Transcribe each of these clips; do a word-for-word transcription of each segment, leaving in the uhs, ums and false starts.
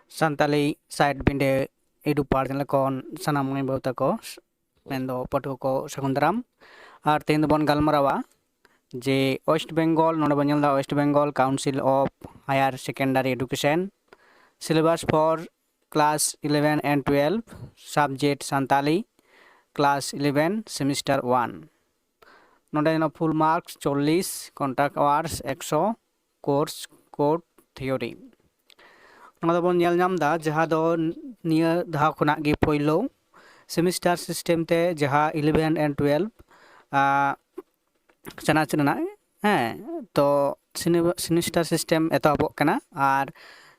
Santali side ᱵᱤᱸᱰᱟᱹ ᱮᱰᱩ ᱯᱟᱨ channel ᱠᱷᱚᱱ ᱥᱟᱱᱟᱢ ᱢᱟᱹᱭ ᱵᱟᱹᱵᱩ ᱛᱟᱠᱚ, ᱢᱮᱱᱫᱚ ᱯᱟᱹᱴᱷᱩᱣᱟᱹ ᱠᱚ, ᱥᱟᱹᱜᱩᱱ ᱫᱟᱨᱟᱢ᱾ ᱟᱨ ᱛᱮᱦᱮᱧ ᱫᱚᱵᱚᱱ ᱜᱟᱞᱢᱟᱨᱟᱣᱟ ᱡᱮ ᱳᱭᱮᱥᱴ ᱵᱮᱝᱜᱚᱞ, ᱱᱚᱰᱮ ᱵᱚᱱ ᱧᱮᱞ ᱮᱫᱟ West Bengal Council of Higher Secondary Education, syllabus for class eleven and twelve, subject Santali, class eleven, semester one᱾ ᱱᱚᱰᱮ ᱧᱮᱞᱚᱜ full marks ᱪᱚᱞᱞᱤᱥ, contract hours ᱮᱠᱥᱚ, course code theory᱾ ᱱᱚᱣᱟ ᱫᱚᱵᱚᱱ ᱧᱮᱞ ᱧᱟᱢ ᱮᱫᱟ, ᱡᱟᱦᱟᱸ ᱫᱚ ᱱᱤᱭᱟᱹ ᱫᱷᱟᱣ ᱠᱷᱚᱱᱟᱜ ᱜᱮ ᱯᱳᱭᱞᱳ semester system ᱛᱮ ᱡᱟᱦᱟᱸ eleven and twelve, ᱟᱸ, ᱪᱟᱱᱟᱪ ᱨᱮᱱᱟᱜ, ᱦᱮᱸ, ᱛᱚ ᱥᱤᱱᱤ-, semester system ᱮᱛᱚᱦᱚᱵᱚᱜ ᱠᱟᱱᱟ᱾ ᱟᱨ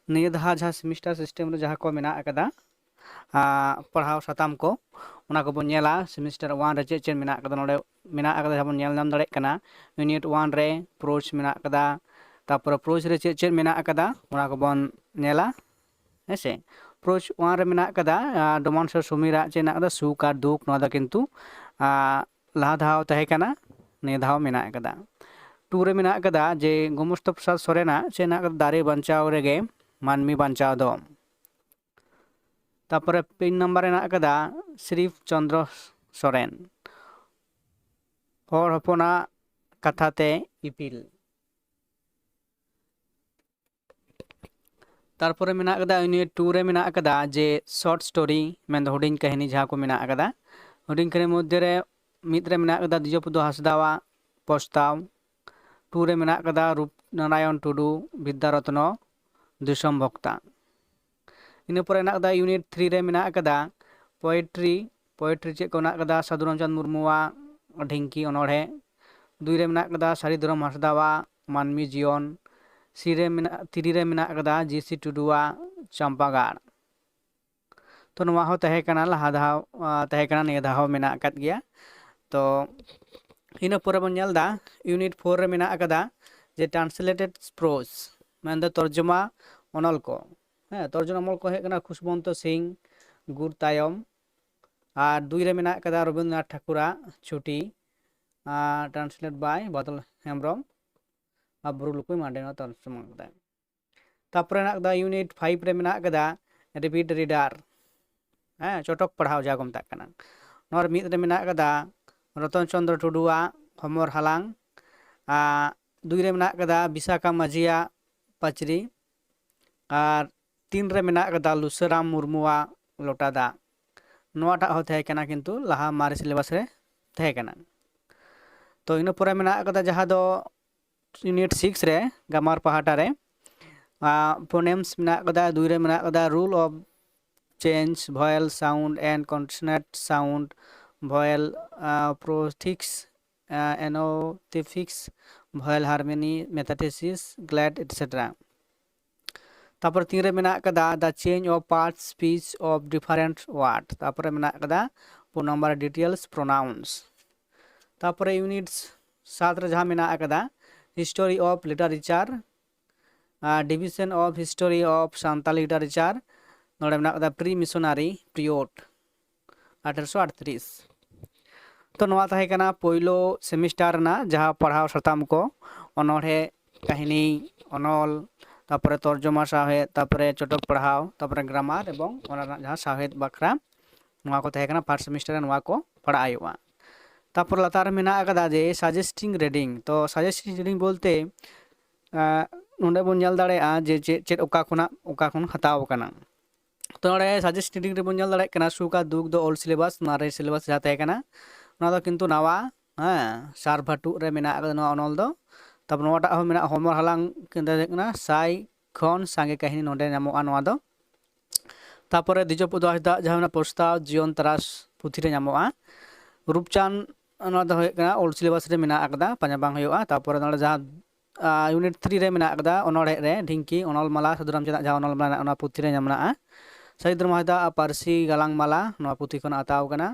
ᱱᱤᱭᱟᱹ ᱫᱷᱟᱣ ᱡᱟᱦᱟᱸ semester system ᱨᱮ ᱡᱟᱦᱟᱸ ᱠᱚ ᱢᱮᱱᱟᱜ ᱟᱠᱟᱫᱟ, ᱟᱸ, ᱯᱟᱲᱦᱟᱣ ᱥᱟᱛᱟᱢ ᱠᱚ, ᱚᱱᱟ ᱠᱚᱵᱚᱱ ᱧᱮᱞᱟ semester one ᱨᱮ ᱪᱮᱫ ᱪᱮᱫ ᱢᱮᱱᱟᱜ ᱟᱠᱟᱫᱟ᱾ ᱱᱚᱰᱮ ᱢᱮᱱᱟᱜ ᱟᱠᱟᱫᱟ, ᱡᱟᱦᱟᱸ ᱵᱚᱱ ᱧᱮᱞ ᱧᱟᱢ ᱫᱟᱲᱮᱭᱟᱜ ᱠᱟᱱᱟ, unit one ᱨᱮ prose ᱢᱮᱱᱟᱜ ᱟᱠᱟᱫᱟ᱾ ᱛᱟᱨᱯᱚᱨᱮ prose ᱨᱮ ᱪᱮᱫ ᱪᱮᱫ ᱢᱮᱱᱟᱜ ᱟᱠᱟᱫᱟ, ᱚᱱᱟ ᱠᱚᱵᱚᱱ ᱧᱮᱞᱟ, ᱦᱮᱸ ᱥᱮ᱾ Prose one ᱨᱮ ᱢᱮᱱᱟᱜ ᱟᱠᱟᱫᱟ, ᱟᱸ, ᱰᱚᱢᱟᱱ ᱥᱮ ᱥᱚᱢᱤᱨᱟᱜ ᱪᱮᱫ ᱢᱮᱱᱟᱜ ᱟᱠᱟᱫᱟ, ᱥᱩᱠ ᱟᱨ ᱫᱩᱠ, ᱱᱚᱣᱟ ᱫᱚ ᱠᱤᱱᱛᱩ, ᱟᱸ, ᱞᱟᱦᱟ ᱫᱷᱟᱣ ᱛᱟᱦᱮᱸ ᱠᱟᱱᱟ, ᱱᱤᱭᱟᱹ ᱫᱷᱟᱣ ᱢᱮᱱᱟᱜ ᱟᱠᱟᱫᱟ᱾ Two ᱨᱮ ᱢᱮᱱᱟᱜ ᱟᱠᱟᱫᱟ ᱡᱮ ᱜᱳᱢᱚᱥᱛᱚ ᱯᱨᱚᱥᱟᱫᱽ ᱥᱚᱨᱮᱱᱟᱜ ᱪᱮᱫ ᱢᱮᱱᱟᱜ ᱟᱠᱟᱫᱟ, ᱫᱟᱨᱮ ᱵᱟᱧᱪᱟᱣ ᱨᱮᱜᱮ ᱢᱟᱹᱱᱢᱤ ᱵᱟᱧᱪᱟᱣ ᱫᱚ᱾ ᱛᱟᱨᱯᱚᱨᱮ ᱯᱤᱱ ᱱᱟᱢᱵᱟᱨ ᱨᱮ ᱢᱮᱱᱟᱜ ᱟᱠᱟᱫᱟ ᱥᱨᱤᱯ ᱪᱚᱱᱫᱨᱚ ᱥᱚᱨᱮᱱ, ᱦᱚᱲ ᱦᱚᱯᱚᱱᱟᱜ ᱠᱟᱛᱷᱟ ᱛᱮ ᱤᱯᱤᱞ᱾ ᱛᱟᱨᱯᱚᱨᱮ ᱢᱮᱱᱟᱜ ᱟᱠᱟᱫᱟ unit two ᱨᱮ ᱢᱮᱱᱟᱜ ᱟᱠᱟᱫᱟ ᱡᱮ short story, ᱢᱮᱱᱫᱚ ᱦᱩᱰᱤᱧ ᱠᱟᱹᱦᱱᱤ ᱡᱟᱦᱟᱸ ᱠᱚ ᱢᱮᱱᱟᱜ ᱟᱠᱟᱫᱟ᱾ ᱦᱩᱰᱤᱧ ᱠᱟᱹᱦᱱᱤ ᱢᱚᱫᱽᱫᱷᱮ ᱨᱮ ᱢᱤᱫ ᱨᱮ ᱢᱮᱱᱟᱜ ᱟᱠᱟᱫᱟ ᱫᱤᱡᱚᱯᱚᱫᱚ ᱦᱟᱸᱥᱫᱟᱣᱟᱜ ᱯᱚᱥᱛᱟᱣ᱾ Two ᱨᱮ ᱢᱮᱱᱟᱜ ᱟᱠᱟᱫᱟ ᱨᱩᱯᱱᱟᱨᱟᱭᱚᱱ ᱴᱩᱰᱩ, ᱵᱤᱫᱽᱫᱟᱨᱚᱛᱱᱚ, ᱫᱤᱥᱚᱢ ᱵᱷᱚᱠᱛᱟ᱾ ᱤᱱᱟᱹ ᱯᱚᱨᱮ ᱢᱮᱱᱟᱜ ᱟᱠᱟᱫᱟ unit three ᱨᱮ ᱢᱮᱱᱟᱜ ᱟᱠᱟᱫᱟ poetry᱾ Poetry ᱪᱮᱫ ᱠᱚ ᱢᱮᱱᱟᱜ ᱟᱠᱟᱫᱟ? ᱥᱟᱹᱫᱷᱩ ᱨᱟᱢᱪᱟᱸᱫᱽ ᱢᱩᱨᱢᱩᱣᱟᱜ ᱰᱷᱤᱝᱠᱤ ᱚᱱᱚᱬᱦᱮ᱾ ᱫᱩᱭ ᱨᱮ ᱢᱮᱱᱟᱜ ᱟᱠᱟᱫᱟ ᱥᱟᱹᱨᱤ ᱫᱷᱚᱨᱚᱢ ᱦᱟᱸᱥᱫᱟᱣᱟᱜ ᱢᱟᱹᱱᱢᱤ ᱡᱤᱭᱚᱱ᱾ ᱥᱤ ᱨᱮ ᱢᱮᱱᱟᱜ, ᱛᱤᱨᱤ ᱨᱮ ᱢᱮᱱᱟᱜ ᱟᱠᱟᱫᱟ ᱡᱤ ᱥᱤ ᱴᱩᱰᱩᱣᱟᱜ ᱪᱟᱢᱯᱟᱜᱟᱲ᱾ ᱛᱚ ᱱᱚᱣᱟ ᱦᱚᱸ ᱛᱟᱦᱮᱸ ᱠᱟᱱᱟ ᱞᱟᱦᱟ ᱫᱷᱟᱣ, ᱟᱸ, ᱛᱟᱦᱮᱸ ᱠᱟᱱᱟ, ᱱᱤᱭᱟᱹ ᱫᱷᱟᱣ ᱦᱚᱸ ᱢᱮᱱᱟᱜ ᱟᱠᱟᱫ ᱜᱮᱭᱟ᱾ ᱛᱚ ᱤᱱᱟᱹ ᱯᱚᱨᱮ ᱵᱚᱱ ᱧᱮᱞ ᱮᱫᱟ unit four ᱨᱮ ᱢᱮᱱᱟᱜ ᱟᱠᱟᱫᱟ ᱡᱮ translated prose, ᱢᱮᱱᱫᱚ ᱛᱚᱨᱡᱚᱢᱟ ᱚᱱᱚᱞ ᱠᱚ᱾ ᱦᱮᱸ, ᱛᱚᱨᱡᱚᱢᱟ ᱚᱱᱚᱞ ᱠᱚ ᱦᱩᱭᱩᱜ ᱠᱟᱱᱟ ᱠᱷᱩᱥᱵᱚᱱᱛᱚ ᱥᱤᱝ, ᱜᱩᱨ ᱛᱟᱭᱚᱢ᱾ ᱟᱨ ᱫᱩᱭ ᱨᱮ ᱢᱮᱱᱟᱜ ᱟᱠᱟᱫᱟ ᱨᱚᱵᱤᱱᱫᱨᱚᱱᱟᱛᱷ ᱴᱷᱟᱠᱩᱨᱟᱜ ᱪᱷᱩᱴᱤ, ᱟᱨ translate by ᱵᱟᱫᱚᱞ ᱦᱮᱢᱵᱨᱚᱢ, ᱟᱨ ᱵᱩᱨᱩ ᱞᱩᱠᱩᱭ ᱢᱟᱨᱰᱤ ᱱᱚᱣᱟ ᱛᱚᱨᱡᱚᱢᱟ ᱟᱠᱟᱫᱟᱭ᱾ ᱛᱟᱨᱯᱚᱨᱮ ᱢᱮᱱᱟᱜ ᱟᱠᱟᱫᱟ ᱤᱭᱩᱱᱤᱴ ᱯᱷᱟᱭᱤᱵᱷ ᱨᱮ ᱢᱮᱱᱟᱜ ᱟᱠᱟᱫᱟ ᱨᱤᱯᱤᱴ ᱨᱤᱰᱟᱨ, ᱦᱮᱸ, ᱪᱚᱴᱚᱠ ᱯᱟᱲᱦᱟᱣ ᱡᱟᱦᱟᱸ ᱠᱚ ᱢᱮᱛᱟᱜ ᱠᱟᱱᱟ᱾ ᱱᱚᱣᱟ ᱨᱮ ᱢᱤᱫ ᱨᱮ ᱢᱮᱱᱟᱜ ᱟᱠᱟᱫᱟ ᱨᱚᱛᱚᱱ ᱪᱚᱸᱫᱽᱨᱚ ᱴᱩᱰᱩᱣᱟᱜ ᱦᱚᱢᱚᱨ ᱦᱟᱞᱟᱝ, ᱟᱨ ᱫᱩᱭ ᱨᱮ ᱢᱮᱱᱟᱜ ᱟᱠᱟᱫᱟ ᱵᱤᱥᱟᱠᱟ ᱢᱟᱹᱡᱷᱤᱭᱟᱜ ᱯᱟᱹᱪᱨᱤ, ᱟᱨ ᱛᱤᱱ ᱨᱮ ᱢᱮᱱᱟᱜ ᱟᱠᱟᱫᱟ ᱞᱩᱥᱟᱹᱨᱟᱢ ᱢᱩᱨᱢᱩᱣᱟᱜ ᱞᱚᱴᱟ ᱫᱟᱜ᱾ ᱱᱚᱣᱟᱴᱟᱜ ᱦᱚᱸ ᱛᱟᱦᱮᱸ ᱠᱟᱱᱟ ᱠᱤᱱᱛᱩ ᱞᱟᱦᱟ ᱢᱟᱨᱮ ᱥᱤᱞᱮᱵᱟᱥ ᱨᱮ ᱛᱟᱦᱮᱸ ᱠᱟᱱᱟ᱾ ᱛᱚ ᱤᱱᱟᱹ ᱯᱚᱨᱮ ᱢᱮᱱᱟᱜ ᱟᱠᱟᱫᱟ ᱡᱟᱦᱟᱸ ᱫᱚ ᱤᱭᱩᱱᱤᱴ ᱥᱤᱠᱥ ᱨᱮ ᱜᱨᱟᱢᱟᱨ ᱯᱟᱦᱴᱟ ᱨᱮ ᱯᱷᱳᱱᱮᱢᱥ ᱢᱮᱱᱟᱜ ᱟᱠᱟᱫᱟ, ᱫᱩᱭ ᱨᱮ ᱢᱮᱱᱟᱜ ᱟᱠᱟᱫᱟ rule of change vowel sound and consonant sound, vowel prefix, ᱮᱱᱳ ᱯᱨᱤᱯᱷᱤᱠᱥ, vowel harmony, metathesis, glide, etcetera᱾ ᱛᱟᱨᱯᱚᱨ ᱛᱤᱱ ᱨᱮ ᱢᱮᱱᱟᱜ ᱟᱠᱟᱫᱟ the change of part speech of different word᱾ ᱛᱟᱨᱯᱚᱨᱮ ᱢᱮᱱᱟᱜ ᱟᱠᱟᱫᱟ ᱯᱷᱳᱱ ᱱᱟᱢᱵᱟᱨ details pronouns᱾ ᱛᱟᱨᱯᱚᱨᱮ ᱤᱭᱩᱱᱤᱴ ᱥᱟᱛ ᱨᱮ ᱡᱟᱦᱟᱸ ᱢᱮᱱᱟᱜ ᱟᱠᱟᱫᱟ history of literature, division of history of Santali literature, ᱱᱚᱰᱮ ᱢᱮᱱᱟᱜ ᱟᱠᱟᱫᱟ pre missionary period ᱟᱴᱷᱮᱨᱚᱥᱚ ᱟᱴᱛᱨᱤᱥ᱾ ᱛᱚ ᱱᱚᱣᱟ ᱛᱟᱦᱮᱸ ᱠᱟᱱᱟ ᱯᱳᱭᱞᱳ ᱥᱮᱢᱤᱥᱴᱟᱨ ᱨᱮᱱᱟᱜ ᱡᱟᱦᱟᱸ ᱯᱟᱲᱦᱟᱣ ᱥᱟᱛᱟᱢ ᱠᱚ, ᱚᱱᱚᱬᱦᱮ, ᱠᱟᱹᱦᱱᱤ, ᱚᱱᱚᱞ, ᱛᱟᱨᱯᱚᱨᱮ ᱛᱚᱨᱡᱚᱢᱟ ᱥᱟᱶᱦᱮᱫ, ᱛᱟᱨᱯᱚᱨᱮ ᱪᱚᱴᱚᱠ ᱯᱟᱲᱦᱟᱣ, ᱛᱟᱨᱯᱚᱨᱮ ᱜᱨᱟᱢᱟᱨ ᱮᱵᱚᱝ ᱚᱱᱟ ᱨᱮᱱᱟᱜ ᱡᱟᱦᱟᱸ ᱥᱟᱶᱦᱮᱫ ᱵᱟᱠᱷᱨᱟ, ᱱᱚᱣᱟ ᱠᱚ ᱛᱟᱦᱮᱸ ᱠᱟᱱᱟ ᱯᱷᱟᱥᱴ ᱥᱮᱢᱤᱥᱴᱟᱨ ᱨᱮ, ᱱᱚᱣᱟ ᱠᱚ ᱯᱟᱲᱦᱟᱜ ᱦᱩᱭᱩᱜᱼᱟ᱾ ᱛᱟᱨᱯᱚᱨ ᱞᱟᱛᱟᱨ ᱨᱮ ᱢᱮᱱᱟᱜ ᱟᱠᱟᱫᱟ ᱡᱮ suggesting reading᱾ ᱛᱚ suggesting reading ᱵᱚᱞᱛᱮ ᱱᱚᱰᱮ ᱵᱚᱱ ᱧᱮᱞ ᱫᱟᱲᱮᱭᱟᱜᱼᱟ ᱡᱮ ᱪᱮᱫ ᱪᱮᱫ ᱚᱠᱟ ᱠᱷᱚᱱᱟᱜ ᱚᱠᱟ ᱠᱷᱚᱱ ᱦᱟᱛᱟᱣ ᱟᱠᱟᱱᱟ᱾ ᱛᱚ ᱱᱚᱰᱮ suggesting reading ᱨᱮᱵᱚᱱ ᱧᱮᱞ ᱫᱟᱲᱮᱭᱟᱜ ᱠᱟᱱᱟ ᱥᱩᱠ ᱟᱨ ᱫᱩᱠ ᱫᱚ ᱳᱞᱰ ᱥᱤᱞᱮᱵᱟᱥ, ᱢᱟᱨᱮ ᱥᱤᱞᱮᱵᱟᱥ ᱡᱟᱦᱟᱸ ᱛᱟᱦᱮᱸ ᱠᱟᱱᱟ, ᱱᱚᱣᱟ ᱫᱚ ᱠᱤᱱᱛᱩ ᱱᱟᱣᱟ, ᱦᱮᱸ, ᱥᱟᱨ ᱵᱷᱟᱴᱩᱜ ᱨᱮ ᱢᱮᱱᱟᱜ ᱟᱠᱟᱫᱟ ᱱᱚᱣᱟ ᱚᱱᱚᱞ ᱫᱚ᱾ ᱛᱟᱨᱯᱚᱨ ᱱᱚᱣᱟᱴᱟᱜ ᱦᱚᱸ ᱢᱮᱱᱟᱜᱼᱟ, ᱦᱚᱢᱚᱨ ᱦᱟᱞᱟᱝ ᱠᱤᱱᱛᱩ ᱦᱩᱭᱩᱜ ᱠᱟᱱᱟ ᱥᱟᱭ ᱠᱷᱚᱱ ᱥᱟᱸᱜᱮ ᱠᱟᱹᱦᱱᱤ ᱱᱚᱰᱮ ᱧᱟᱢᱚᱜᱼᱟ ᱱᱚᱣᱟ ᱫᱚ᱾ ᱛᱟᱨᱯᱚᱨᱮ ᱫᱤᱡᱚ ᱯᱚᱫᱚ ᱦᱟᱸᱥᱫᱟᱜ ᱡᱟᱦᱟᱸ ᱢᱮᱱᱟᱜᱼᱟ ᱯᱨᱚᱥᱛᱟᱵ ᱡᱤᱭᱚᱱ ᱛᱟᱨᱟᱥ ᱯᱩᱛᱷᱤ ᱨᱮ ᱧᱟᱢᱚᱜᱼᱟ᱾ ᱨᱩᱯᱪᱟᱸᱫᱽ, ᱱᱚᱣᱟ ᱫᱚ ᱦᱩᱭᱩᱜ ᱠᱟᱱᱟ ᱳᱞᱰ ᱥᱤᱞᱮᱵᱟᱥ ᱨᱮ ᱢᱮᱱᱟᱜ ᱟᱠᱟᱫᱟ, ᱯᱟᱸᱡᱟ ᱵᱟᱝ ᱦᱩᱭᱩᱜᱼᱟ᱾ ᱛᱟᱨᱯᱚᱨᱮ ᱱᱚᱰᱮ ᱡᱟᱦᱟᱸ ᱤᱭᱩᱱᱤᱴ ᱛᱷᱨᱤ ᱨᱮ ᱢᱮᱱᱟᱜ ᱟᱠᱟᱫᱟ ᱚᱱᱚᱬᱦᱮ ᱨᱮ ᱰᱷᱤᱝᱠᱤ ᱚᱱᱚᱞ ᱢᱟᱞᱟ, ᱥᱟᱹᱫᱷᱩ ᱨᱟᱢᱪᱟᱸᱫᱽ ᱟᱜ ᱡᱟᱦᱟᱸ ᱚᱱᱚᱞ ᱢᱟᱞᱟ ᱢᱮᱱᱟᱜᱼᱟ, ᱚᱱᱟ ᱯᱩᱛᱷᱤ ᱨᱮ ᱢᱮᱱᱟᱜᱼᱟ᱾ ᱥᱟᱹᱦᱤᱫ ᱨᱚᱢᱟᱭᱫᱟ ᱟᱜ ᱯᱟᱹᱨᱥᱤ ᱜᱟᱞᱟᱝ ᱢᱟᱞᱟ, ᱱᱚᱣᱟ ᱯᱩᱛᱷᱤ ᱠᱷᱚᱱ ᱦᱟᱛᱟᱣ ᱟᱠᱟᱱᱟ᱾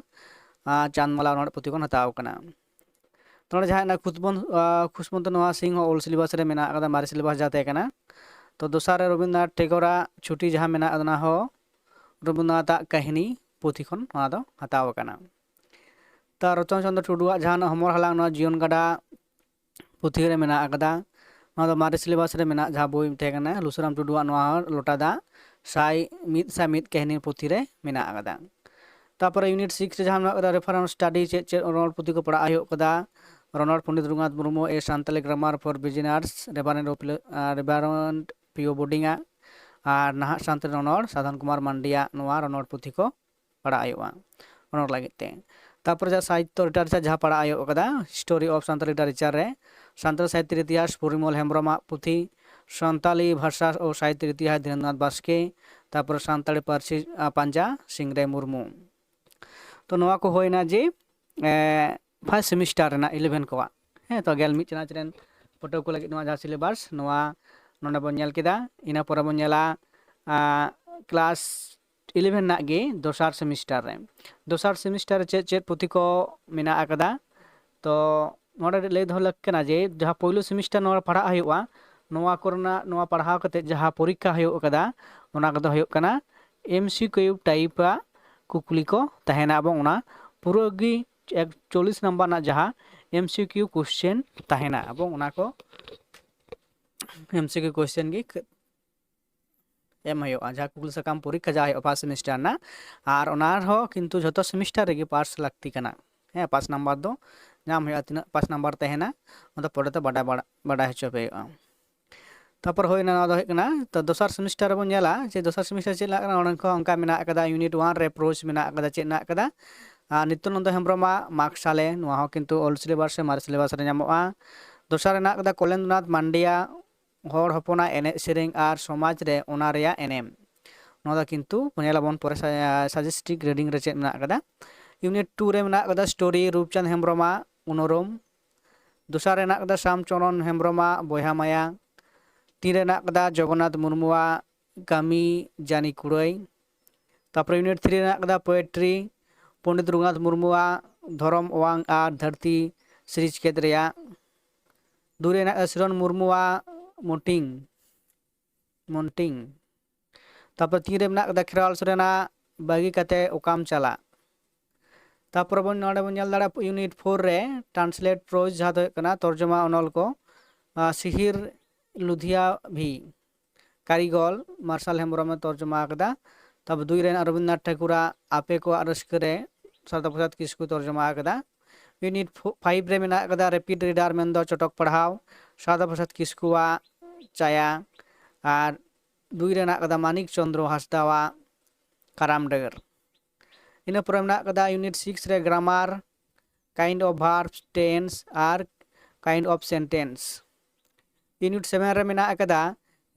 ᱟᱨ ᱪᱟᱸᱫᱽ ᱢᱟᱞᱟ ᱚᱱᱚᱬᱦᱮ ᱯᱩᱛᱷᱤ ᱠᱷᱚᱱ ᱦᱟᱛᱟᱣ ᱟᱠᱟᱱᱟ᱾ ᱱᱚᱰᱮ ᱡᱟᱦᱟᱸ ᱦᱮᱱᱟᱜ ᱠᱷᱩᱥᱵᱚᱱ-, ᱟᱸ, ᱠᱷᱩᱥᱵᱚᱱᱛᱚ ᱱᱟᱣᱟ ᱥᱤᱝ ᱦᱚᱸ ᱳᱞᱰ ᱥᱤᱞᱮᱵᱟᱥ ᱨᱮ ᱢᱮᱱᱟᱜ ᱟᱠᱟᱫᱟ, ᱢᱟᱨᱮ ᱥᱤᱞᱮᱵᱟᱥ ᱡᱟᱦᱟᱸ ᱛᱟᱦᱮᱸ ᱠᱟᱱᱟ᱾ ᱛᱚ ᱫᱚᱥᱟᱨ ᱨᱮ ᱨᱚᱵᱤᱱᱫᱨᱚᱱᱟᱛᱷ ᱴᱮᱜᱳᱨᱟᱜ ᱪᱷᱩᱴᱤ ᱡᱟᱦᱟᱸ ᱢᱮᱱᱟᱜ ᱟᱠᱟᱫᱟ, ᱚᱱᱟ ᱦᱚᱸ ᱨᱚᱵᱤᱱᱫᱨᱚᱱᱟᱛᱷ ᱟᱜ ᱠᱟᱹᱦᱱᱤ ᱯᱩᱛᱷᱤ ᱠᱷᱚᱱ ᱱᱚᱣᱟ ᱫᱚ ᱦᱟᱛᱟᱣ ᱟᱠᱟᱱᱟ᱾ ᱛᱚ ᱨᱚᱛᱚᱱ ᱪᱚᱸᱫᱽᱨᱚ ᱴᱩᱰᱩᱣᱟᱜ ᱡᱟᱦᱟᱸ ᱦᱚᱢᱚᱨ ᱦᱟᱞᱟᱝ, ᱱᱚᱣᱟ ᱡᱤᱭᱚᱱ ᱜᱟᱰᱟ ᱯᱩᱛᱷᱤ ᱨᱮ ᱢᱮᱱᱟᱜ ᱟᱠᱟᱫᱟ᱾ ᱱᱚᱣᱟ ᱫᱚ ᱢᱟᱨᱮ ᱥᱤᱞᱮᱵᱟᱥ ᱨᱮ ᱢᱮᱱᱟᱜ ᱡᱟᱦᱟᱸ ᱵᱳᱭ ᱛᱟᱦᱮᱸ ᱠᱟᱱᱟ ᱞᱩᱥᱩᱨᱟᱢ ᱴᱩᱰᱩᱣᱟᱜ, ᱱᱚᱣᱟ ᱦᱚᱸ ᱞᱚᱴᱟ ᱫᱟᱜ ᱥᱟᱭ ᱢᱤᱫ ᱥᱟᱭ ᱢᱤᱫ ᱠᱟᱹᱦᱱᱤ ᱯᱩᱛᱷᱤ ᱨᱮ ᱢᱮᱱᱟᱜ ᱟᱠᱟᱫᱟ᱾ ᱛᱟᱯᱚᱨᱮ ᱤᱭᱩᱱᱤᱴ ᱥᱤᱠᱥ ᱨᱮ ᱡᱟᱦᱟᱸ ᱢᱮᱱᱟᱜ ᱟᱠᱟᱫᱟ ᱨᱮᱯᱷᱟᱨᱮᱱᱥ ᱥᱴᱟᱰᱤ ᱪᱮᱫ ᱪᱮᱫ ᱨᱚᱱᱚᱲ ᱯᱩᱛᱷᱤ ᱠᱚ ᱯᱟᱲᱦᱟᱜ ᱦᱩᱭᱩᱜ ᱠᱟᱫᱟ, ᱨᱚᱱᱚᱲ Pandit Raghunath Murmu, a Santali grammar for beginners, reverend P O Bodding ᱟᱜ, ᱟᱨ ᱱᱟᱦᱟᱜ ᱥᱟᱱᱛᱟᱲᱤ ᱨᱚᱱᱚᱲ ᱥᱟᱫᱷᱚᱱ ᱠᱩᱢᱟᱨ ᱢᱟᱱᱰᱤᱭᱟᱜ ᱱᱚᱣᱟ ᱨᱚᱱᱚᱲ ᱯᱩᱛᱷᱤ ᱠᱚ ᱯᱟᱲᱦᱟᱜ ᱦᱩᱭᱩᱜᱼᱟ ᱨᱚᱱᱚᱲ ᱞᱟᱹᱜᱤᱫ ᱛᱮ᱾ ᱛᱟᱯᱚᱨᱮ ᱡᱟᱦᱟᱸ ᱥᱟᱦᱤᱛᱛᱚ ᱞᱤᱴᱟᱨᱮᱪᱟᱨ ᱡᱟᱦᱟᱸ ᱯᱟᱲᱦᱟᱜ ᱦᱩᱭᱩᱜ ᱠᱟᱫᱟ, ᱦᱤᱥᱴᱳᱨᱤ ᱚᱯᱷ ᱥᱟᱱᱛᱟᱲᱤ ᱞᱤᱴᱟᱨᱮᱪᱟᱨ ᱨᱮ ᱥᱟᱱᱛᱟᱲ ᱥᱟᱦᱤᱛᱛᱚ ᱤᱛᱤᱦᱟᱥ ᱯᱚᱨᱤᱢᱚᱞ ᱦᱮᱢᱵᱨᱚᱢᱟᱜ ᱯᱩᱛᱷᱤ, ᱥᱟᱱᱛᱟᱞᱤ ᱵᱷᱟᱥᱟ ᱳ ᱥᱟᱦᱤᱛᱛᱚ ᱤᱛᱤᱦᱟᱥ ᱫᱷᱤᱨᱮᱱᱫᱨᱚᱱᱟᱛᱷ ᱵᱟᱥᱠᱮ, ᱛᱟᱯᱚᱨᱮ ᱥᱟᱱᱛᱟᱲᱤ ᱯᱟᱹᱨᱥᱤ ᱟᱸ, ᱯᱟᱸᱡᱟ ᱥᱤᱝᱨᱟᱭ ᱢᱩᱨᱢᱩ᱾ ᱛᱚ ᱱᱚᱣᱟ ᱠᱚ ᱦᱩᱭᱱᱟ ᱡᱮ ᱯᱷᱟᱥᱴ ᱥᱮᱢᱤᱥᱴᱟᱨ ᱨᱮᱱᱟᱜ ᱤᱞᱮᱵᱷᱮᱱ ᱠᱚᱣᱟᱜ᱾ ᱦᱮᱸ, ᱛᱚ ᱜᱮᱞ ᱢᱤᱫ ᱪᱟᱱᱟᱪ ᱨᱮᱱ ᱯᱟᱹᱴᱷᱩᱣᱟᱹ ᱠᱚ ᱞᱟᱹᱜᱤᱫ ᱱᱚᱣᱟ ᱡᱟᱦᱟᱸ ᱥᱤᱞᱮᱵᱟᱥ, ᱱᱚᱣᱟ ᱱᱚᱰᱮ ᱵᱚᱱ ᱧᱮᱞ ᱠᱮᱫᱟ᱾ ᱤᱱᱟᱹ ᱯᱚᱨᱮ ᱵᱚᱱ ᱧᱮᱞᱟ ᱠᱞᱟᱥ ᱤᱞᱮᱵᱷᱮᱱ ᱨᱮᱱᱟᱜ ᱜᱮ ᱫᱚᱥᱟᱨ ᱥᱮᱢᱤᱥᱴᱟᱨ ᱨᱮ᱾ ᱫᱚᱥᱟᱨ ᱥᱮᱢᱤᱥᱴᱟᱨ ᱨᱮ ᱪᱮᱫ ᱪᱮᱫ ᱯᱩᱛᱷᱤ ᱠᱚ ᱢᱮᱱᱟᱜ ᱟᱠᱟᱫᱟ? ᱛᱚ ᱱᱚᱰᱮ ᱞᱟᱹᱭ ᱫᱚᱦᱚ ᱞᱟᱹᱠ ᱠᱟᱱᱟ ᱡᱮ ᱡᱟᱦᱟᱸ ᱯᱳᱭᱞᱳ ᱥᱮᱢᱤᱥᱴᱟᱨ ᱱᱚᱣᱟ ᱯᱟᱲᱦᱟᱜ ᱦᱩᱭᱩᱜᱼᱟ, ᱱᱚᱣᱟ ᱠᱚᱨᱮᱱᱟᱜ, ᱱᱚᱣᱟ ᱯᱟᱲᱦᱟᱣ ᱠᱟᱛᱮ ᱡᱟᱦᱟᱸ ᱯᱚᱨᱤᱠᱠᱷᱟ ᱦᱩᱭᱩᱜ ᱠᱟᱫᱟ, ᱚᱱᱟ ᱠᱚᱫᱚ ᱦᱩᱭᱩᱜ ᱠᱟᱱᱟ ᱮᱢ ᱥᱤ ᱠᱤᱭᱩ ᱴᱟᱭᱤᱯ ᱟᱜ ᱠᱩᱠᱞᱤ ᱠᱚ ᱛᱟᱦᱮᱱᱟ, ᱮᱵᱚᱝ ᱚᱱᱟ ᱯᱩᱨᱟᱹ ᱜᱮ ᱮᱠ-, ᱪᱚᱞᱞᱤᱥ ᱱᱟᱢᱵᱟᱨ ᱨᱮᱱᱟᱜ ᱡᱟᱦᱟᱸ ᱮᱢ ᱥᱤ ᱠᱤᱭᱩ ᱠᱚᱥᱪᱮᱱ ᱛᱟᱦᱮᱱᱟ, ᱮᱵᱚᱝ ᱚᱱᱟ ᱠᱚ ᱮᱢ ᱥᱤ ᱠᱤᱭᱩ ᱠᱚᱥᱪᱮᱱ ᱜᱮ ᱠ-, ᱮᱢ ᱦᱩᱭᱩᱜᱼᱟ, ᱡᱟᱦᱟᱸ ᱠᱩᱠᱞᱤ ᱥᱟᱠᱟᱢ ᱯᱚᱨᱤᱠᱠᱷᱟ ᱡᱟᱦᱟᱸ ᱦᱩᱭᱩᱜᱼᱟ ᱯᱷᱟᱥᱴ ᱥᱮᱢᱤᱥᱴᱟᱨ ᱨᱮᱱᱟᱜ᱾ ᱟᱨ ᱚᱱᱟ ᱨᱮᱦᱚᱸ ᱠᱤᱱᱛᱩ ᱡᱷᱚᱛᱚ ᱥᱮᱢᱤᱥᱴᱟᱨ ᱨᱮᱜᱮ ᱯᱟᱥ ᱞᱟᱹᱠᱛᱤ ᱠᱟᱱᱟ᱾ ᱦᱮᱸ, ᱯᱟᱥ ᱱᱟᱢᱵᱟᱨ ᱫᱚ ᱧᱟᱢ ᱦᱩᱭᱩᱜᱼᱟ, ᱛᱤᱱᱟᱹᱜ ᱯᱟᱥ ᱱᱟᱢᱵᱟᱨ ᱛᱟᱦᱮᱱᱟ, ᱚᱱᱟ ᱫᱚ ᱯᱚᱨᱮᱛᱮ ᱵᱟᱰᱟᱭ ᱵᱟᱲᱟ-, ᱵᱟᱰᱟᱭ ᱦᱚᱪᱚ ᱯᱮ ᱦᱩᱭᱩᱜᱼᱟ᱾ ᱛᱟᱯᱚᱨ ᱦᱩᱭᱱᱟ, ᱱᱚᱣᱟ ᱫᱚ ᱦᱩᱭᱩᱜ ᱠᱟᱱᱟ, ᱛᱚ ᱫᱚᱥᱟᱨ ᱥᱮᱢᱤᱥᱴᱟᱨ ᱨᱮᱵᱚᱱ ᱧᱮᱞᱟ ᱡᱮ ᱫᱚᱥᱟᱨ ᱥᱮᱢᱤᱥᱴᱟᱨ ᱪᱮᱫ ᱞᱮᱠᱟ ᱠᱟᱱᱟ᱾ ᱚᱸᱰᱮ ᱠᱷᱚᱱ ᱚᱱᱠᱟ ᱢᱮᱱᱟᱜ ᱟᱠᱟᱫᱟ, ᱤᱭᱩᱱᱤᱴ ᱚᱣᱟᱱ ᱨᱮ ᱯᱨᱳᱡᱽ ᱢᱮᱱᱟᱜ ᱟᱠᱟᱫᱟ, ᱪᱮᱫ ᱢᱮᱱᱟᱜ ᱟᱠᱟᱫᱟ? ᱟᱨ ᱱᱤᱛᱭᱟᱱᱚᱱᱫᱚ ᱦᱮᱢᱵᱨᱚᱢᱟᱜ ᱢᱟᱜᱽᱥᱟᱞᱮ, ᱱᱚᱣᱟ ᱦᱚᱸ ᱠᱤᱱᱛᱩ ᱚᱞ ᱥᱤᱞᱮᱵᱟᱥ ᱥᱮ ᱢᱟᱨᱮ ᱥᱤᱞᱮᱵᱟᱥ ᱨᱮ ᱧᱟᱢᱚᱜᱼᱟ᱾ ᱫᱚᱥᱟᱨ ᱨᱮ ᱢᱮᱱᱟᱜ ᱟᱠᱟᱫᱟ ᱠᱚᱞᱮᱱᱫᱨᱚᱱᱟᱛᱷ ᱢᱟᱱᱰᱤᱭᱟ ᱦᱚᱲ ᱦᱚᱯᱚᱱᱟᱜ ᱮᱱᱮᱡ ᱥᱮᱨᱮᱧ ᱟᱨ ᱥᱚᱢᱟᱡᱽ ᱨᱮ ᱚᱱᱟ ᱨᱮᱭᱟᱜ ᱮᱱᱮᱢ᱾ ᱱᱚᱣᱟ ᱫᱚ ᱠᱤᱱᱛᱩ ᱧᱮᱞᱟᱵᱚᱱ ᱯᱚᱨᱮ ᱥᱟ-, ᱥᱟᱡᱮᱥᱴᱤᱠ ᱨᱤᱰᱤᱝ ᱨᱮ ᱪᱮᱫ ᱢᱮᱱᱟᱜ ᱟᱠᱟᱫᱟ᱾ ᱤᱭᱩᱱᱤᱴ ᱴᱩ ᱨᱮ ᱢᱮᱱᱟᱜ ᱟᱠᱟᱫᱟ ᱥᱴᱳᱨᱤ ᱨᱩᱯᱪᱟᱸᱫᱽ ᱦᱮᱢᱵᱨᱚᱢᱟᱜ ᱩᱱᱩᱨᱩᱢ᱾ ᱫᱚᱥᱟᱨ ᱨᱮ ᱢᱮᱱᱟᱜ ᱟᱠᱟᱫᱟ ᱥᱟᱢᱪᱚᱨᱚᱱ ᱦᱮᱢᱵᱨᱚᱢᱟᱜ ᱵᱚᱭᱦᱟ ᱢᱟᱭᱟ᱾ ᱛᱤᱱ ᱨᱮ ᱢᱮᱱᱟᱜ ᱟᱠᱟᱫᱟ ᱡᱚᱜᱚᱱᱱᱟᱛᱷ ᱢᱩᱨᱢᱩᱣᱟᱜ ᱠᱟᱹᱢᱤ ᱡᱟᱹᱱᱤ ᱠᱩᱲᱟᱹᱭ᱾ ᱛᱟᱯᱚᱨᱮ ᱤᱭᱩᱱᱤᱴ ᱛᱷᱨᱤ ᱨᱮ ᱢᱮᱱᱟᱜ ᱟᱠᱟᱫᱟ ᱯᱳᱭᱮᱴᱨᱤ, ᱯᱚᱱᱰᱤᱛ ᱨᱚᱜᱷᱩᱱᱟᱛᱷ ᱢᱩᱨᱢᱩᱣᱟᱜ ᱫᱷᱚᱨᱚᱢ ᱚᱣᱟᱝ ᱟᱨ ᱫᱷᱟᱹᱨᱛᱤ ᱥᱤᱨᱤᱡᱽ ᱠᱷᱮᱛ ᱨᱮᱭᱟᱜ᱾ ᱫᱩ ᱨᱮ ᱢᱮᱱᱟᱜ ᱟᱠᱟᱫᱟ ᱥᱤᱨᱚᱱ ᱢᱩᱨᱢᱩᱣᱟᱜ ᱢᱚᱱᱴᱤᱝ, ᱢᱚᱱᱴᱤᱝ᱾ ᱛᱟᱯᱚᱨ ᱛᱤᱱ ᱨᱮ ᱢᱮᱱᱟᱜ ᱟᱠᱟᱫᱟ ᱠᱷᱮᱨᱣᱟᱞ ᱥᱚᱨᱮᱱᱟᱜ ᱵᱟᱹᱜᱤ ᱠᱟᱛᱮ ᱚᱠᱟᱢ ᱪᱟᱞᱟᱜ᱾ ᱛᱟᱯᱚᱨᱮ ᱵᱚᱱ, ᱱᱚᱰᱮ ᱵᱚᱱ ᱧᱮᱞ ᱫᱟᱲᱮᱭᱟᱜᱼᱟ ᱤᱭᱩᱱᱤᱴ ᱯᱷᱳᱨ ᱨᱮ ᱴᱨᱟᱱᱥᱞᱮᱴ ᱯᱨᱳᱡᱽ, ᱡᱟᱦᱟᱸ ᱫᱚ ᱦᱩᱭᱩᱜ ᱠᱟᱱᱟ ᱛᱚᱨᱡᱚᱢᱟ ᱚᱱᱚᱞ ᱠᱚ᱾ ᱥᱤᱦᱤᱨ ᱞᱩᱫᱷᱤᱭᱟ ᱵᱷᱤ ᱠᱟᱹᱨᱤᱜᱚᱞ ᱢᱟᱨᱥᱟᱞ ᱦᱮᱢᱵᱨᱚᱢᱮ ᱛᱚᱨᱡᱚᱢᱟ ᱟᱠᱟᱫᱟ᱾ ᱛᱟᱯᱚᱨ ᱫᱩᱭ ᱨᱮᱱᱟᱜ ᱨᱚᱵᱤᱱᱫᱨᱚᱱᱟᱛᱷ ᱴᱷᱟᱹᱠᱩᱨᱟᱜ ᱟᱯᱮ ᱠᱚᱣᱟᱜ ᱨᱟᱹᱥᱠᱟᱹ ᱨᱮ ᱥᱟᱨᱫᱟ ᱯᱨᱚᱥᱟᱫᱽ ᱠᱤᱥᱠᱩ ᱛᱚᱨᱡᱚᱢᱟ ᱟᱠᱟᱫᱟ᱾ ᱤᱭᱩᱱᱤᱴ ᱯᱷᱟᱭᱤᱵᱷ ᱨᱮ ᱢᱮᱱᱟᱜ ᱟᱠᱟᱫᱟ ᱨᱮᱯᱤᱰ ᱨᱤᱰᱟᱨ ᱢᱮᱱᱫᱚ ᱪᱚᱴᱚᱠ ᱯᱟᱲᱦᱟᱣ, ᱥᱟᱨᱫᱟ ᱯᱨᱚᱥᱟᱫᱽ ᱠᱤᱥᱠᱩᱣᱟᱜ ᱪᱟᱭᱟ, ᱟᱨ ᱫᱩᱭ ᱨᱮ ᱢᱮᱱᱟᱜ ᱟᱠᱟᱫᱟ ᱢᱟᱱᱤᱠ ᱪᱚᱸᱫᱽᱨᱚ ᱦᱟᱸᱥᱫᱟᱣᱟᱜ ᱠᱟᱨᱟᱢ ᱰᱟᱹᱨ᱾ ᱤᱱᱟᱹ ᱯᱚᱨᱮ ᱢᱮᱱᱟᱜ ᱟᱠᱟᱫᱟ ᱤᱭᱩᱱᱤᱴ ᱥᱤᱠᱥ ᱨᱮ grammar, kind of verbs, tense ᱟᱨ kind of sentence. Unit seven ᱨᱮ ᱢᱮᱱᱟᱜ ᱟᱠᱟᱫᱟ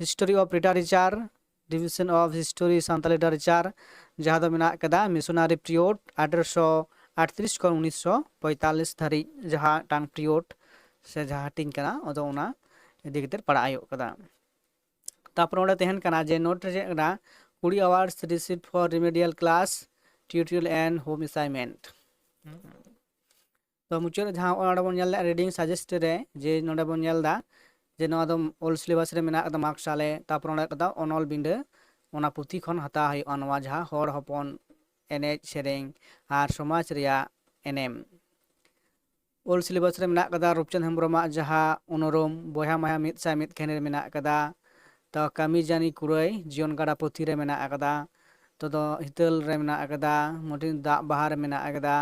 history of literature, division of history Santal literature, ᱡᱟᱦᱟᱸ ᱫᱚ ᱢᱮᱱᱟᱜ ᱟᱠᱟᱫᱟ ᱢᱤᱥᱚᱱᱟᱨᱤ ᱯᱤᱨᱤᱭᱳᱰ ᱟᱴᱷᱨᱚᱥᱚ ᱟᱴᱛᱨᱤᱥ ᱠᱷᱚᱱ ᱩᱱᱤᱥᱥᱚ ᱯᱚᱸᱭᱛᱟᱞᱞᱤᱥ ᱫᱷᱟᱹᱨᱤᱡ ᱡᱟᱦᱟᱸ ᱴᱟᱝ ᱯᱤᱨᱤᱭᱳᱰ ᱥᱮ ᱡᱟᱦᱟᱸ ᱦᱟᱹᱴᱤᱧ ᱠᱟᱱᱟ, ᱟᱫᱚ ᱚᱱᱟ ᱤᱫᱤ ᱠᱟᱛᱮ ᱯᱟᱲᱦᱟᱜ ᱦᱩᱭᱩᱜ ᱠᱟᱱᱟ᱾ ᱛᱟᱨᱯᱚᱨᱮ ᱚᱸᱰᱮ ᱛᱟᱦᱮᱱ ᱠᱟᱱᱟ ᱡᱮ ᱱᱳᱴ ᱨᱮ ᱪᱮᱫ ᱠᱟᱱᱟ, ᱠᱩᱲᱤ hours received for remedial class, tutorial and home assignment᱾ ᱛᱚ ᱢᱩᱪᱟᱹᱫ ᱨᱮ ᱡᱟᱦᱟᱸ ᱱᱚᱰᱮ ᱵᱚᱱ ᱧᱮᱞ ᱮᱫᱟ ᱨᱤᱰᱤᱝ ᱥᱟᱡᱮᱥᱴ ᱨᱮ, ᱡᱮ ᱱᱚᱰᱮ ᱵᱚᱱ ᱧᱮᱞ ᱮᱫᱟ ᱡᱮ ᱱᱚᱣᱟ ᱫᱚ ᱳᱞᱰ ᱥᱤᱞᱮᱵᱟᱥ ᱨᱮ ᱢᱮᱱᱟᱜ ᱟᱠᱟᱫᱟ ᱢᱟᱜᱽ ᱥᱟᱞᱮ, ᱛᱟᱨᱯᱚᱨ ᱚᱸᱰᱮ ᱟᱠᱟᱫᱟ ᱚᱱᱚᱞ ᱵᱤᱸᱰᱟᱹ, ᱚᱱᱟ ᱯᱩᱛᱷᱤ ᱠᱷᱚᱱ ᱦᱟᱛᱟᱣ ᱦᱩᱭᱩᱜᱼᱟ ᱱᱚᱣᱟ ᱡᱟᱦᱟᱸ ᱦᱚᱲ ᱦᱚᱯᱚᱱ ᱮᱱᱮᱡ ᱥᱮᱨᱮᱧ ᱟᱨ ᱥᱚᱢᱟᱡᱽ ᱨᱮᱭᱟᱜ ᱮᱱᱮᱢ᱾ ᱳᱞᱰ ᱥᱤᱞᱮᱵᱟᱥ ᱨᱮ ᱢᱮᱱᱟᱜ ᱟᱠᱟᱫᱟ ᱨᱩᱯᱪᱟᱸᱫᱽ ᱦᱮᱢᱵᱨᱚᱢᱟᱜ ᱡᱟᱦᱟᱸ ᱚᱱᱩᱨᱚᱢ ᱵᱚᱭᱦᱟ ᱢᱟᱭᱟ ᱢᱤᱫ ᱥᱟᱭ ᱢᱤᱫ ᱠᱷᱮᱱ ᱨᱮ ᱢᱮᱱᱟᱜ ᱟᱠᱟᱫᱟ᱾ ᱛᱚ ᱠᱟᱹᱢᱤ ᱡᱟᱹᱱᱤ ᱠᱩᱲᱟᱹᱭ ᱡᱤᱭᱚᱱ ᱜᱟᱰᱟ ᱯᱩᱛᱷᱤ ᱨᱮ ᱢᱮᱱᱟᱜ ᱟᱠᱟᱫᱟ᱾ ᱛᱚ ᱫᱚ ᱦᱤᱛᱟᱹᱞ ᱨᱮ ᱢᱮᱱᱟᱜ ᱟᱠᱟᱫᱟ, ᱢᱚᱴᱤᱱ ᱫᱟᱜ ᱵᱟᱦᱟ ᱨᱮ ᱢᱮᱱᱟᱜ ᱟᱠᱟᱫᱟ,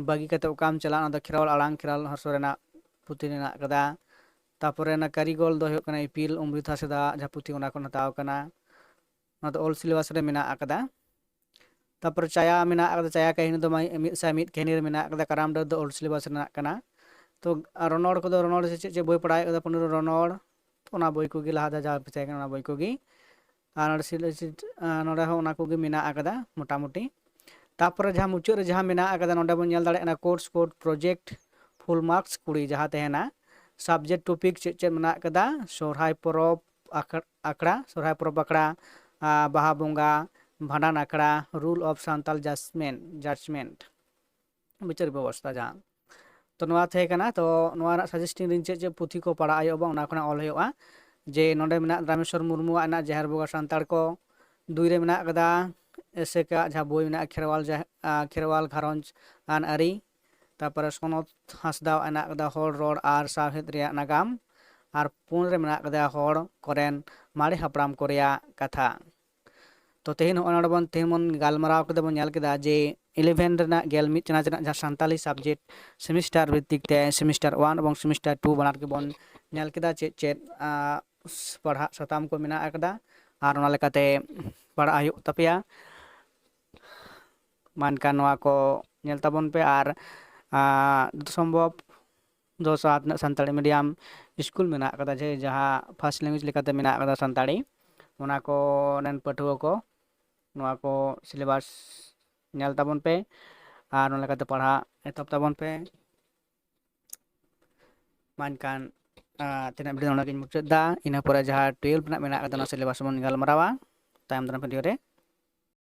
ᱵᱟᱹᱜᱤ ᱠᱟᱛᱮ ᱚᱠᱟᱢ ᱪᱟᱞᱟᱜ, ᱚᱱᱟ ᱫᱚ ᱠᱷᱮᱨᱣᱟᱞ ᱟᱲᱟᱝ ᱠᱷᱮᱨᱣᱟᱞ ᱦᱚᱨᱥᱚ ᱨᱮᱱᱟᱜ ᱯᱩᱛᱷᱤ ᱨᱮ ᱢᱮᱱᱟᱜ ᱟᱠᱟᱫᱟ᱾ ᱛᱟᱯᱚᱨᱮ ᱚᱱᱟ ᱠᱟᱹᱨᱤᱜᱚᱞ ᱫᱚ ᱦᱩᱭᱩᱜ ᱠᱟᱱᱟ ᱤᱯᱤᱞ ᱚᱢᱨᱤᱛ ᱦᱟᱸᱥᱫᱟ ᱡᱟᱦᱟᱸ ᱯᱩᱛᱷᱤ ᱚᱱᱟ ᱠᱷᱚᱱ ᱦᱟᱛᱟᱣ ᱟᱠᱟᱱᱟ᱾ ᱚᱱᱟ ᱫᱚ ᱳᱞᱰ ᱥᱤᱞᱮᱵᱟᱥ ᱨᱮ ᱢᱮᱱᱟᱜ ᱟᱠᱟᱫᱟ᱾ ᱛᱟᱯᱚᱨᱮ ᱪᱟᱭᱟ ᱢᱮᱱᱟᱜ ᱟᱠᱟᱫᱟ, ᱪᱟᱭᱟ ᱠᱟᱹᱦᱱᱤ ᱫᱚ ᱢᱟᱭ-, ᱢᱤᱫ ᱥᱟᱭ ᱢᱤᱫ ᱠᱟᱹᱦᱱᱤ ᱨᱮ ᱢᱮᱱᱟᱜ ᱟᱠᱟᱫᱟ, ᱠᱟᱨᱟᱢ ᱰᱟᱹᱨ ᱫᱚ ᱳᱞᱰ ᱥᱤᱞᱮᱵᱟᱥ ᱨᱮᱱᱟᱜ ᱠᱟᱱᱟ᱾ ᱛᱚ ᱟᱨ ᱨᱚᱱᱚᱲ ᱠᱚᱫᱚ, ᱨᱚᱱᱚᱲ ᱥᱮ ᱪᱮᱫ ᱪᱮᱫ ᱵᱳᱭ ᱯᱟᱲᱦᱟᱣ ᱦᱩᱭᱩᱜ ᱠᱟᱱᱟ, ᱯᱚᱱᱮᱨᱚ ᱨᱚᱱᱚᱲ, ᱛᱚ ᱚᱱᱟ ᱵᱳᱭ ᱠᱚᱜᱮ ᱞᱟᱦᱟ ᱫᱚ ᱡᱟᱦᱟᱸ ᱯᱮ ᱛᱟᱦᱮᱸ ᱠᱟᱱᱟ ᱚᱱᱟ ᱵᱳᱭ ᱠᱚᱜᱮ᱾ ᱟᱨ ᱱᱚᱰᱮ ᱥᱤᱞ-, ᱥᱤᱞ-, ᱟᱨ ᱱᱚᱰᱮ ᱦᱚᱸ ᱚᱱᱟ ᱠᱚᱜᱮ ᱢᱮᱱᱟᱜ ᱟᱠᱟᱫᱟ ᱢᱚᱴᱟᱢᱩᱴᱤ᱾ ᱛᱟᱯᱚᱨᱮ ᱡᱟᱦᱟᱸ ᱢᱩᱪᱟᱹᱫ ᱨᱮ ᱡᱟᱦᱟᱸ ᱢᱮᱱᱟᱜ ᱟᱠᱟᱫᱟ ᱱᱚᱰᱮ ᱵᱚᱱ ᱧᱮᱞ ᱫᱟᱲᱮᱭᱟᱜ ᱠᱟᱱᱟ ᱠᱳᱨᱥ ᱠᱳᱰ ᱯᱨᱚᱡᱮᱠᱴ ᱯᱷᱩᱞ ᱢᱟᱨᱠᱥ ᱠᱩᱲᱤ ᱡᱟᱦᱟᱸ ᱛᱟᱦᱮᱱᱟ, ᱥᱟᱵᱡᱮᱠᱴ ᱴᱚᱯᱤᱠ ᱪᱮᱫ ᱪᱮᱫ ᱢᱮᱱᱟᱜ ᱟᱠᱟᱫᱟ, ᱥᱚᱨᱦᱟᱭ ᱯᱚᱨᱚᱵᱽ ᱟᱠᱷ-, ᱟᱠᱷᱲᱟ, ᱥᱚᱨᱦᱟᱭ ᱯᱚᱨᱚᱵᱽ ᱟᱠᱷᱲᱟ, ᱟᱨ ᱵᱟᱦᱟ ᱵᱚᱸᱜᱟ, ᱵᱷᱟᱸᱰᱟᱱ ᱟᱠᱷᱲᱟ, rule of Santal judgement, judgement, ᱵᱤᱪᱟᱹᱨ ᱵᱮᱵᱚᱥᱛᱷᱟ ᱡᱟᱦᱟᱸ᱾ ᱛᱚ ᱱᱚᱣᱟ ᱛᱟᱦᱮᱸ ᱠᱟᱱᱟ, ᱛᱚ ᱱᱚᱣᱟ ᱨᱮᱱᱟᱜ ᱥᱟᱡᱮᱥᱴᱤᱝ ᱨᱤᱧ ᱪᱮᱫ ᱪᱮᱫ ᱯᱩᱛᱷᱤ ᱠᱚ ᱯᱟᱲᱦᱟᱜ ᱦᱩᱭᱩᱜᱼᱟ ᱚᱱᱟ ᱠᱷᱚᱱᱟᱜ ᱚᱞ ᱦᱩᱭᱩᱜᱼᱟ᱾ ᱡᱮ ᱱᱚᱰᱮ ᱢᱮᱱᱟᱜ ᱨᱟᱢᱮᱥᱣᱚᱨ ᱢᱩᱨᱢᱩᱣᱟᱜ ᱦᱮᱱᱟᱜ ᱡᱟᱦᱮᱨ ᱵᱚᱸᱜᱟ ᱥᱟᱱᱛᱟᱲ ᱠᱚ, ᱫᱩᱭ ᱨᱮ ᱢᱮᱱᱟᱜ ᱟᱠᱟᱫᱟ ᱮᱥᱮᱠᱟᱜ ᱡᱟᱦᱟᱸ ᱵᱳᱭ ᱢᱮᱱᱟᱜᱼᱟ ᱠᱷᱮᱨᱣᱟᱞ ᱡᱟᱦ-, ᱟ, ᱠᱷᱮᱨᱣᱟᱞ ᱜᱷᱟᱨᱚᱸᱡᱽ ᱟᱱ ᱟᱹᱨᱤ, ᱛᱟᱨᱯᱚᱨᱮ ᱥᱚᱱᱚᱛ ᱦᱟᱸᱥᱫᱟᱣᱟᱜ ᱦᱮᱱᱟᱜ ᱟᱠᱟᱫᱟ ᱦᱚᱲ ᱨᱚᱲ ᱟᱨ ᱥᱟᱶᱦᱮᱫ ᱨᱮᱭᱟᱜ ᱱᱟᱜᱟᱢ, ᱟᱨ ᱯᱩᱱ ᱨᱮ ᱢᱮᱱᱟᱜ ᱟᱠᱟᱫᱟ ᱦᱚᱲ ᱠᱚᱨᱮᱱ ᱢᱟᱨᱮ ᱦᱟᱯᱲᱟᱢ ᱠᱚ ᱨᱮᱭᱟᱜ ᱠᱟᱛᱷᱟ᱾ ᱛᱚ ᱛᱮᱦᱮᱧ ᱱᱚᱜᱼᱚᱭ ᱱᱚᱰᱮ ᱵᱚᱱ ᱛᱮᱦᱮᱧ ᱵᱚᱱ ᱜᱟᱞᱢᱟᱨᱟᱣ ᱠᱮᱫᱟ, ᱵᱚᱱ ᱧᱮᱞ ᱠᱮᱫᱟ ᱡᱮ ᱤᱞᱮᱵᱷᱮᱱ ᱨᱮᱱᱟᱜ ᱜᱮᱞ ᱢᱤᱫ ᱪᱟᱱᱟᱪ ᱨᱮᱱᱟᱜ ᱡᱟᱦᱟᱸ ᱥᱟᱱᱛᱟᱞᱤ ᱥᱟᱵᱡᱮᱠᱴ ᱥᱮᱢᱤᱥᱴᱟᱨ ᱵᱷᱤᱛᱛᱤᱠ ᱛᱮ ᱥᱮᱢᱤᱥᱴᱟᱨ ᱳᱣᱟᱱ ᱮᱵᱚᱝ ᱥᱮᱢᱤᱥᱴᱟᱨ ᱴᱩ ᱵᱟᱱᱟᱨ ᱜᱮᱵᱚᱱ ᱧᱮᱞ ᱠᱮᱫᱟ ᱪᱮᱫ ᱪᱮᱫ ᱟᱸ, ᱯᱟᱲᱦᱟᱜ ᱥᱟᱛᱟᱢ ᱠᱚ ᱢᱮᱱᱟᱜ ᱟᱠᱟᱫᱟ ᱟᱨ ᱚᱱᱟ ᱞᱮᱠᱟᱛᱮ ᱯᱟᱲᱦᱟᱜ ᱦᱩᱭᱩᱜ ᱛᱟᱯᱮᱭᱟ᱾ ᱢᱟ ᱮᱱᱠᱷᱟᱱ ᱱᱚᱣᱟ ᱠᱚ ᱧᱮᱞ ᱛᱟᱵᱚᱱ ᱯᱮ ᱟᱨ ᱟᱸ, ᱡᱚᱛᱚ ᱥᱚᱢᱵᱷᱚᱵ ᱫᱚ ᱡᱟᱦᱟᱸ ᱛᱤᱱᱟᱹᱜ ᱥᱟᱱᱛᱟᱲᱤ ᱢᱤᱰᱤᱭᱟᱢ ᱥᱠᱩᱞ ᱢᱮᱱᱟᱜ ᱟᱠᱟᱫᱟ, ᱡᱮ ᱡᱟᱦᱟᱸ ᱯᱷᱟᱥᱴ ᱞᱮᱝᱜᱩᱭᱮᱡᱽ ᱞᱮᱠᱟᱛᱮ ᱢᱮᱱᱟᱜ ᱟᱠᱟᱫᱟ ᱥᱟᱱᱛᱟᱲᱤ, ᱚᱱᱟ ᱠᱚ ᱨᱮᱱ ᱯᱟᱹᱴᱷᱩᱣᱟᱹ ᱠᱚ ᱱᱚᱣᱟ ᱠᱚ ᱥᱤᱞᱮᱵᱟᱥ ᱧᱮᱞ ᱛᱟᱵᱚᱱ ᱯᱮ ᱟᱨ ᱚᱱᱟ ᱞᱮᱠᱟᱛᱮ ᱯᱟᱲᱦᱟᱜ ᱮᱛᱚᱦᱚᱵ ᱛᱟᱵᱚᱱ ᱯᱮ᱾ ᱢᱟ ᱮᱱᱠᱷᱟᱱ ᱟᱸ, ᱛᱮᱦᱮᱧᱟᱜ ᱵᱷᱤᱰᱤᱭᱳ ᱱᱚᱰᱮ ᱜᱤᱧ ᱢᱩᱪᱟᱹᱫ ᱮᱫᱟ᱾ ᱤᱱᱟᱹ ᱯᱚᱨᱮ ᱡᱟᱦᱟᱸ ᱴᱩᱭᱮᱞᱵᱷ ᱨᱮᱱᱟᱜ ᱢᱮᱱᱟᱜ ᱟᱠᱟᱫᱟ, ᱚᱱᱟ ᱥᱤᱞᱮᱵᱟᱥ ᱵᱚᱱ ᱜᱟᱞᱢᱟᱨᱟᱣᱟ ᱛᱟᱭᱚᱢ ᱫᱟᱨᱟᱢ ᱵᱷᱤᱰᱤᱭᱳ ᱨᱮ᱾